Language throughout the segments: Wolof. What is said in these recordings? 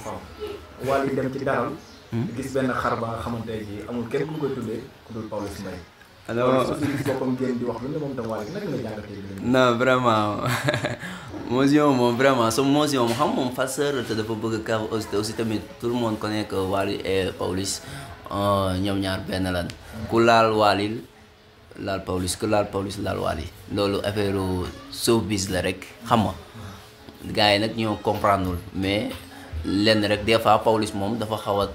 femme Wally dem ci daral gis benn xar ba nga xamante ji amul kenn ku koy tuddee ku dul Pawlish Mbaye alors su gis boppam génn di wax lu ne moom tam Wally naka nga jàngatee bi non vraiment motion moom vraiment sa motion moom xam moom farceur te dafa bëgg kaf aussi tamit tout le monde connaît que Wally et Pawlish ñoom ñaar benn lan ku laal Wally laal Pawlish ku laal Pawlish laal Wally loolu affaire showbiz la rek xam nga gars yi nag ñoo comprendre mais lenn rek des fois Pawlish moom dafa xaw a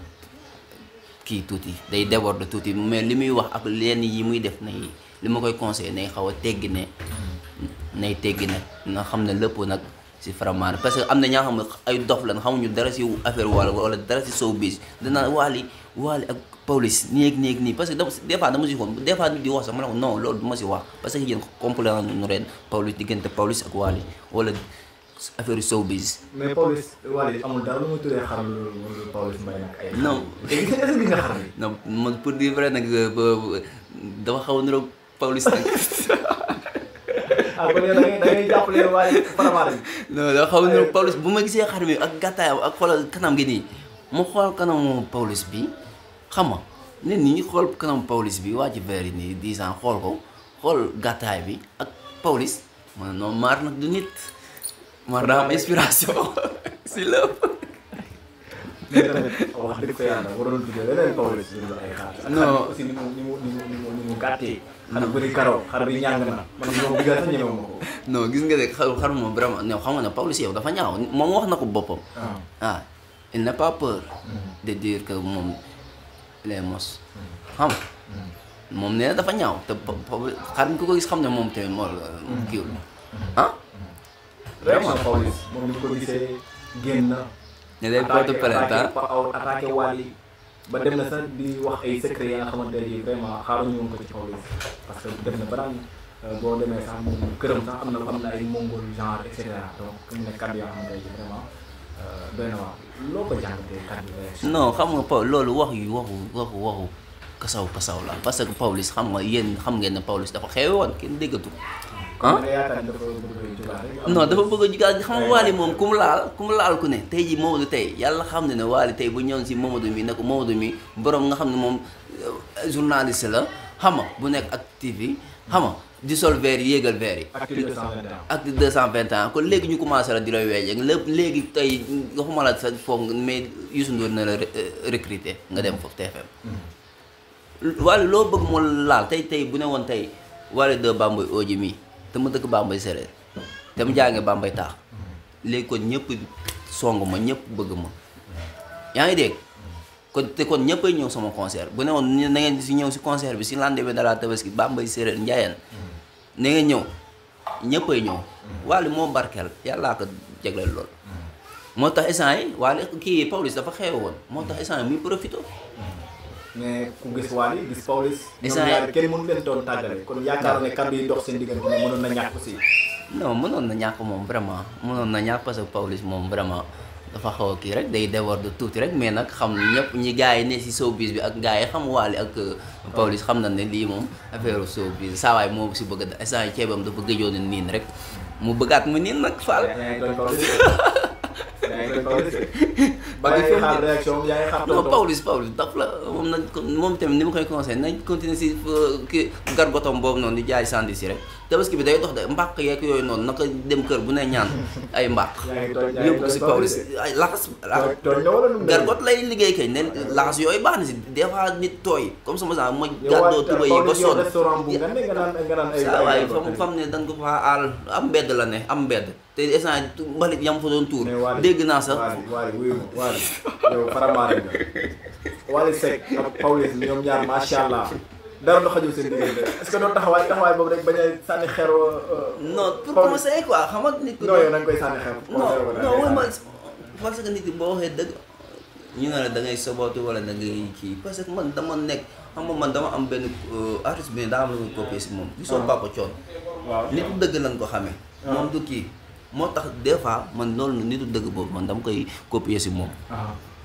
kii tuuti day déborder tuuti mais li muy wax ak lenn yi muy def nay li ma koy conseillé nay xaw a teggi ne nay teggi nag nga xam ne lépp nag si Faramareen parce que am na ñaa xam ne ay dof lan xamuñu dara si affaire wala dara si showbiz danaa Wally ak Pawlish nii parce que des fois dama si xool des fois nit di wax sax ma ne ko non loolu du ma si wax parce que yéen complet nu ren Pawlish diggante Pawlish ak Wally wala affaire showbiz. mais Pawlish Wally amul dara lu muy tuddee xar lu Pawlish Mbaye nag ay. non est-ce que nga xar bi. non man pour dire vrai nag dafa xaw a niroog Pawlish nag. ah kon yow da ngay jàppale Wally Faramareen. non dafa xaw a niroog Pawlish bu ma gisee xar mi ak gàttaayam ak xoolal kanam gi nii mu xool kanamu Pawlish bi xam nga nit ñi xool kanamu Pawlish bi waa ci verre yi nii 10 ans xool ko xool gàttaay bi ak Pawlish man non maar nag du nit. man daa am inspiration si lépp. mais tamit wax dëgg fa yàlla waroon tuddee leneen Pawlish du ay xar. non aussi ni mu gàttee. xar bëri karaw xar bi ñàng na man moom bi sax ñemewu ma ko. non gis nga de xar moom vraiment non xam nga ne Pawlish yow dafa ñaaw moom wax na ko boppam. ah il n'a pas peur. de dire que moom les mos. xam moom nee na dafa ñaaw te xar ku ko gis xam ne moom tamit moo kiiwul ah. vraiment Pawlish moom ni ko gisee génn na. ne day porte plainte attaqué Wally ba dem na sax di wax ay secret yi nga xamante ne vraiment xaaruñu woon ko ci Pawlish parce que dem na ba daan boo demee sax moom këram sax am na ay mongol genre et cetera donc mu ne kàddu yoo xamante ne vraiment doy na wax loo ko jàngatee kàddu yi. non xam nga loolu wax yu waxu kasaw la parce que Pawlish xam nga yéen xam ngeen ne Pawlish dafa xewe woon kenn déggatu. ah non dafa bëgg a jugaat xam nga Wally moom ku mu laal ku ne tey jii Mamadou tey yàlla xam ne Wally tey bu ñëwoon si Mamadou mi ne ko Mamadou mi borom nga xam ne moom journaliste la xam nga bu nekk ak TV xam nga di sol verre yi yéegal verre yi. acte 221 kon léegi ñu commencé la di la weeje lépp léegi tey waxuma la sa foofu mais Youssou Ndour na la recruter nga dem foofu TFM. Wally loo bëgg mu laal tey bu ne woon tey Wally de Bamboy Oji mi te mu dëkk Bambey séeréer te mu jàngee Bambey taax léegi kon ñëpp song ma ñëpp bëgg ma yaa ngi dégg kon ñëppay ñëw sama concert bu ne woon na ngeen si ñëw si concert bi si lendemain de la Tabaski Bambey séeréer Njaayeen na ngeen ñëw ñëppay ñëw Wally moo barkeel yàllaa ko jagleel lool moo tax instant yi Wally kii Pawlish dafa xew woon moo tax instant yi muy profité. mais ku gis Wally gis Pawlish. ñoom ñaar kenn mënu leen doon tàggale kon yaakaar ne kàddu yi dox seen diggante ne mënoon na ñàkk aussi. non mënoon na ñàkk moom vraiment mënoon na ñàkk parce que Pawlish moom vraiment dafa xaw a kii rek day déborder tuuti rek mais nag xam ñëpp ñi gars yi ne si showbiz bi ak gars yi xam Wally ak Pawlish xam na ne lii moom affaire showbiz saa waay moo si bëgg a instant ceebam dafa gëjoon niin rek mu bëggaat mu niin nag Fall. Pawlish daf la moom tamit ni ma koy conseillé nañ continuer si kii gargotom boobu noonu di jaay sandi si rek Tabaski bi day dox de mbàq yeeg yooyu noonu naka dem kër bu ne ñaan ay mbàq yóbbu ko si Pawlish ay laxas gargot lay liggéey kay ne laxas yooyu baax na si des fois nit tooy comme sama genre ma gàddoo tuba yi ba sonn saa waay fam ne dañ ko fa aal am mbedd la ne am mbedd te instant mbalit yam fa doon tuur dégg naa sax Wally yow Faramareen nga Wally Seck ak Pawlish ñoom ñaar macha allah dara du xajul seen diggante est-ce que doon taxawaay boobu rek bañ a sànni xeer. non pour commencer quoi xam nga nit. non yow da nga koy sànni xeer. non parce que nit ki boo waxee dëgg ñu ne la da ngay sobootu wala da ngay kii parce que man dama nekk xam nga man dama am benn artiste bi daa am lu copier si moom. gisoo Papa Thione. waaw nit ku dëgg lañ ko xamee. moom du kii moo tax des fois man loolu nitu dëgg boobu man dama koy copier si moom.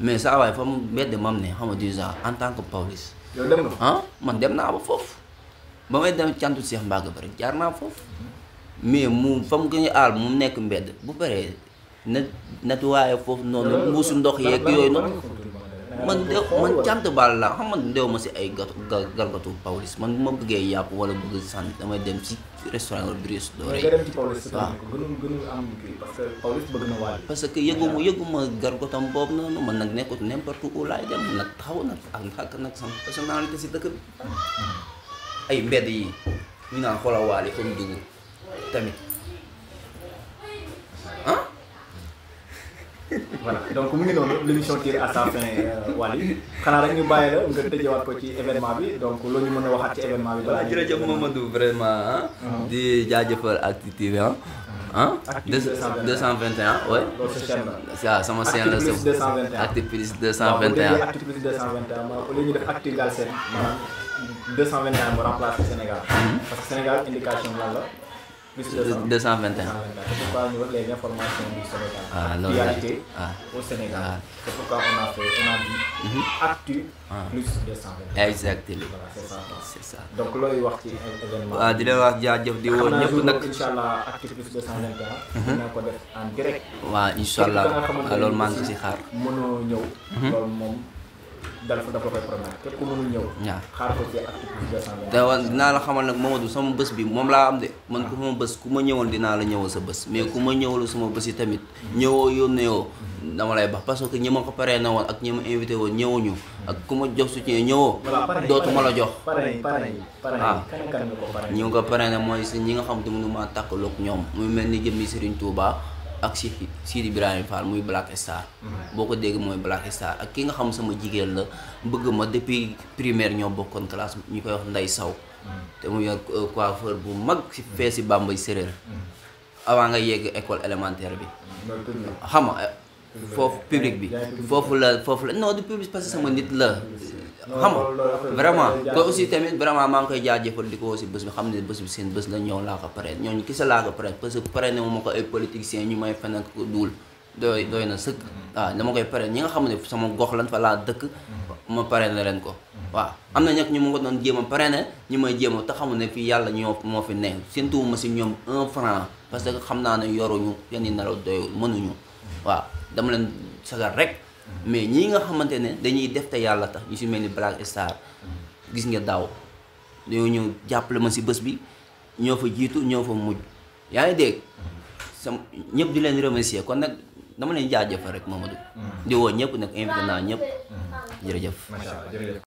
mais saa waay fa mu mbedd mam ne xam nga déjà en tant que Pawlish. yow dem nga man dem naa ba foofu ba may dem cantu Cheikh Mbaga ba rek jaar naa foofu mais mu fa mu gën a aal mu nekk mbedd bu paree nettoyé foofu noonu mbuusu ndox yeeg yooyu noonu man cant baal la xam man ndew ma si ay gargatu Pawlish man bu ma bëggee yàpp wala bëgg sant damay dem si restaurant wala Brios Doré waaw parce que yëguma gargotam boobu noonu man nag nekkut n'importe où laay dem nag taxaw nag ak nag sama personnalité si dëkk bi ay mbedd yi ñu naan xoolal waale comme dugg tamit ah voilà donc mu ngi noonu l'émission tire à sa fin Wally xanaa rek ñu bàyyi la nga tëjewaat ko ci événement bi donc loolu ñu mën a waxaat ci événement bi. voilà jërëjëf Mamadou vraiment di jaajëfal Actu TV ah. Actu 221 ouais. loolu sa chaîne la. waaw sama chaîne la sama Actu Plus 221 waaw bu dee Actu Plus 221 ma au lieu ñu def Actu Galsen maanaam 221 mu remplacer Sénégal. parce que Sénégal indication lan la. plus 221 c'est pourquoi ñu wax les informations du Sénégal. Actualité au Sénégal. c'est pourquoi on a dit Actu plus 221. exactement voilà c'est ça donc looy wax ci événement. waaw di la wax jaajëf di woo ñëpp nag incha allah Actu plus 221. dina ko def en direct. waaw incha allah loolu maa ngi si xaar. mënoo ñëw. loolu moom dafa koy promettre képp ku mënul ñëw. waaw xaar ko ci Actu plus 221. dinaa la xamal nag Mamadou sama bés bi moom laa am de man ku ma bés ku ma ñëwoon dinaa la ñëwal sa bés mais ku ma ñëwalu sama bés yi tamit ñëwoo yónnee woo dama lay bax parce que ñi ma ko paree na woon ak ñi ma invité woon ñëwuñu ak ku ma jox soutien ñëwoo dootuma la jox ñi nga ko paree na mooy si ñi nga xam te mënu maa tàkkaloog ñoom muy mel ni jëmmi Serigne Touba ak Sidi Ibrahima Fall muy Black Star boo ko dégg mooy Black Star ak ki nga xam sama jigéen la bëgg ma depuis primaire ñoo bokkoon classe ñu koy wax Ndey Saw te muy coiffeur bu mag si fee si Bambey séréer avant nga yegg école élémentaire bi xam nga foofu public bi foofu la non du public parce que sama nit la xam nga vraiment ko aussi tamit vraiment maa ngi koy jaajëfal di ko aussi bés bi xam ne bés bi seen bés la ñëw laa ko pare ñooñu kisa laa ko pare parce que pare ne ma ko ay politiciens ñu may feneen ko duul doy na sëkk waaw dama koy pare ñi nga xam ne sama gox lan fa laa dëkk ma pare na leen ko waaw am na ñag ñu ma ko doon jéem a pare ne ñu may jéem a te xamul ne fii yàlla moo fi ne séntuwuma si ñoom 1 franc parce que xam naa ne yoruñu yenn nelaw doyul mënuñu waaw dama leen sagar rek mais ñii nga xamante ne dañuy def te yàlla tax ñu si mel ni Black Star gis nga daaw dañoo ñëw jàppale ma si bés bi ñoo fa jiitu ñoo fa mujj yaa ngi dégg sama ñëpp di leen remercier kon nag dama leen jaajëfal rek Mamadou di woo ñëpp nag invité naa ñëpp jërëjëf.